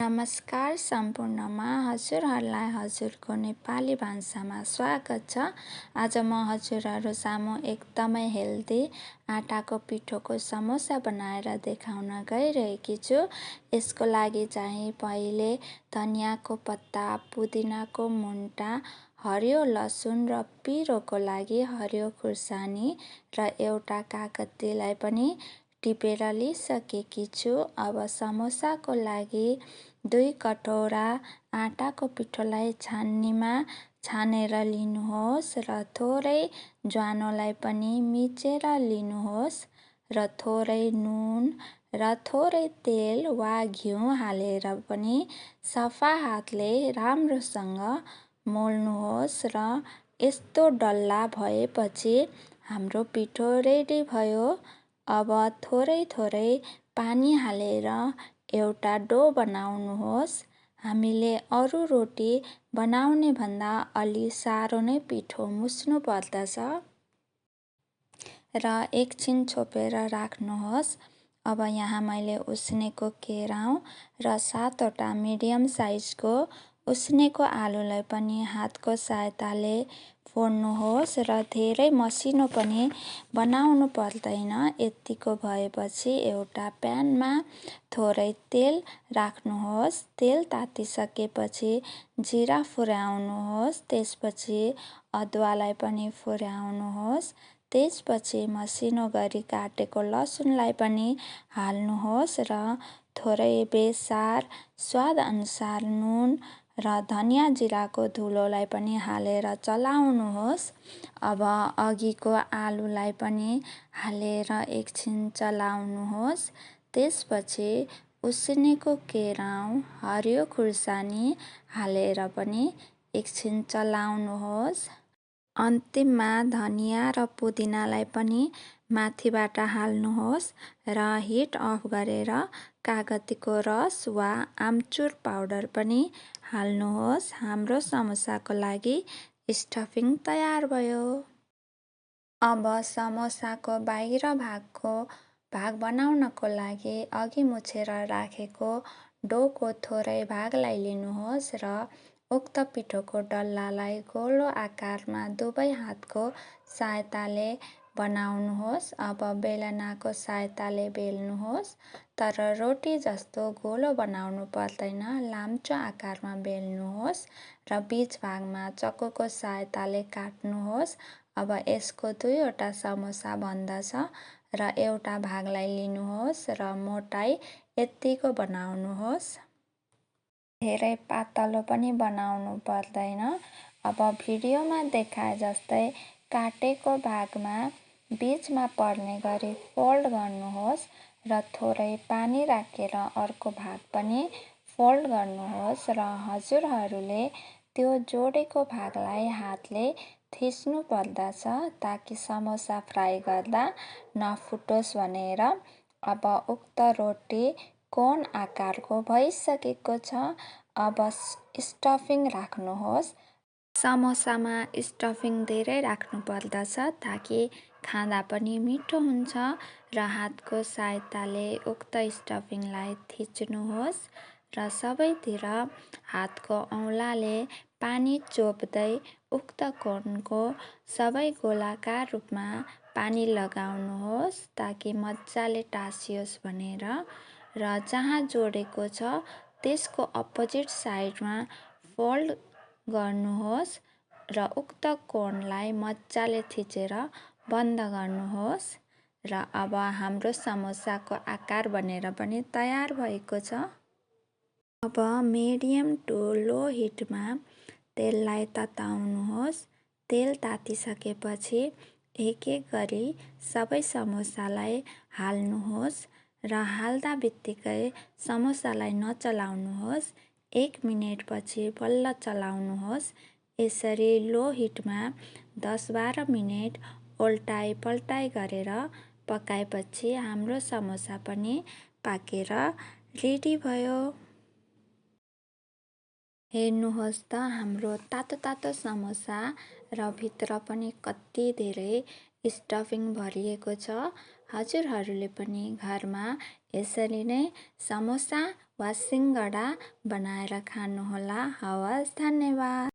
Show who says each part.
Speaker 1: नमस्कार सम्पूर्णमा हजुरहरूलाई हजुरको नेपाली भान्सामा स्वागत छ। आज म हजुरहरू सामु एकदमै हेल्दी आटाको पिठोको समोसा बनाएर देखाउन गइरहेकी छु। यसको लागि चाहिँ पहिले धनियाँको पत्ता, पुदिनाको मुन्टा, हरियो लसुन र पिरोको लागि हरियो खुर्सानी र एउटा कागतीलाई पनि टिपेर लिइसकेकी छु। अब समोसाको लागि 2 कटौरा आटाको पिठोलाई छान्नीमा छानेर लिनुहोस् र थोरै ज्वानोलाई पनि मिचेर लिनुहोस् र थोरै नुन र थोरै तेल वा घिउ हालेर पनि सफा हातले राम्रोसँग मोल्नुहोस् र यस्तो डल्ला भएपछि हाम्रो पिठो रेडी भयो। अब थोरै थोरै पानी हालेर एउटा डो बनाउनुहोस्। हामीले अरू रोटी बनाउने भन्दा अलि साह्रो नै पिठो मुस्नु पर्दछ र एकछिन छोपेर राख्नुहोस्। अब यहाँ मैले उसिनेको केराउ र 7वटा मिडियम साइजको उसिनेको आलुलाई पनि हातको सहायताले फोड्नुहोस् र धेरै मसिनो पनि बनाउनु पर्दैन। यतिको भएपछि एउटा प्यानमा थोरै तेल राख्नुहोस्। तेल तातिसकेपछि जिरा फुर्याउनुहोस्। त्यसपछि अदुवालाई पनि फुर्याउनुहोस्। त्यसपछि मसिनो गरी काटेको लसुनलाई पनि हाल्नुहोस् र थोरै बेसार स्वादअनुसार नुन र धनियाँ जिराको धुलोलाई पनि हालेर चलाउनुहोस्। अब अघिको आलुलाई पनि हालेर एकछिन चलाउनुहोस्। त्यसपछि उसिनेको केराउ, हरियो खुर्सानी हालेर पनि एकछिन चलाउनुहोस्। अन्तिममा धनियाँ र पुदिनालाई पनि माथिबाट हाल्नुहोस् र हिट अफ गरेर कागतीको रस वा आमचुर पाउडर पनि हाल्नुहोस्। हाम्रो समोसाको लागि स्टफिङ तयार भयो। अब समोसाको बाहिर भाग बनाउनको लागि अघि मुछेर राखेको डोको थोरै भागलाई लिनुहोस् र उक्त पिठोको डल्लालाई गोलो आकारमा दुवै हातको सहायताले बनाउनुहोस्। अब बेलनाको सहायताले बेल्नुहोस्। तर रोटी जस्तो गोलो बनाउनु पर्दैन, लाम्चो आकारमा बेल्नुहोस् र बीच भागमा चक्कुको सहायताले काट्नुहोस्। अब यसको 2वटा समोसा बन्दछ र एउटा भागलाई लिनुहोस् र मोटाई यतिको बनाउनुहोस्। धेरै पातलो पनि बनाउनु पर्दैन। अब भिडियोमा देखाए जस्तै काटेको भागमा बीचमा पर्ने गरी फोल्ड गर्नुहोस् र थोरै पानी राखेर अर्को भाग पनि फोल्ड गर्नुहोस् र हजुरहरूले त्यो जोडेको भागलाई हातले थिच्नु पर्दछ ताकि समोसा फ्राई गर्दा नफुटोस् भनेर। अब उक्त रोटी कोन आकारको भइसकेको छ। अब स्टफिङ राख्नुहोस्। समोसामा स्टफिङ धेरै राख्नु पर्दछ ताकि खाँदा पनि मिठो हुन्छ र हातको सहायताले उक्त स्टफिङलाई थिच्नुहोस् र सबैतिर हातको औँलाले पानी चोप्दै उक्त कोनको सबै गोलाकार रूपमा पानी लगाउनुहोस् ताकि मजाले टाँसियोस् भनेर र जहाँ जोडेको छ त्यसको अपोजिट साइडमा फोल्ड गर्नुहोस् र उक्त कोनलाई मजाले थिचेर बन्द गर्नुहोस् र अब हाम्रो समोसाको आकार बनेर पनि तयार भएको छ। अब मिडियम टु लो हिटमा तेललाई तताउनुहोस्। तेल तातिसकेपछि एक एक गरी सबै समोसालाई हाल्नुहोस् र हाल्दा बित्तिकै समोसालाई नचलाउनुहोस्। 1 मिनेटपछि बल्ल चलाउनुहोस्। यसरी लो हिटमा 10-12 मिनेट उल्टाइ पल्टाइ गरेर पकाएपछि हाम्रो समोसा पनि पाकेर रेडी भयो। हेर्नुहोस् त हाम्रो तातो तातो समोसा र भित्र पनि कति धेरै स्टफिङ भरिएको छ। हजुरहरूले पनि घरमा यसरी नै समोसा वा सिङ्गडा बनाएर खानुहोला। हवस्, धन्यवाद।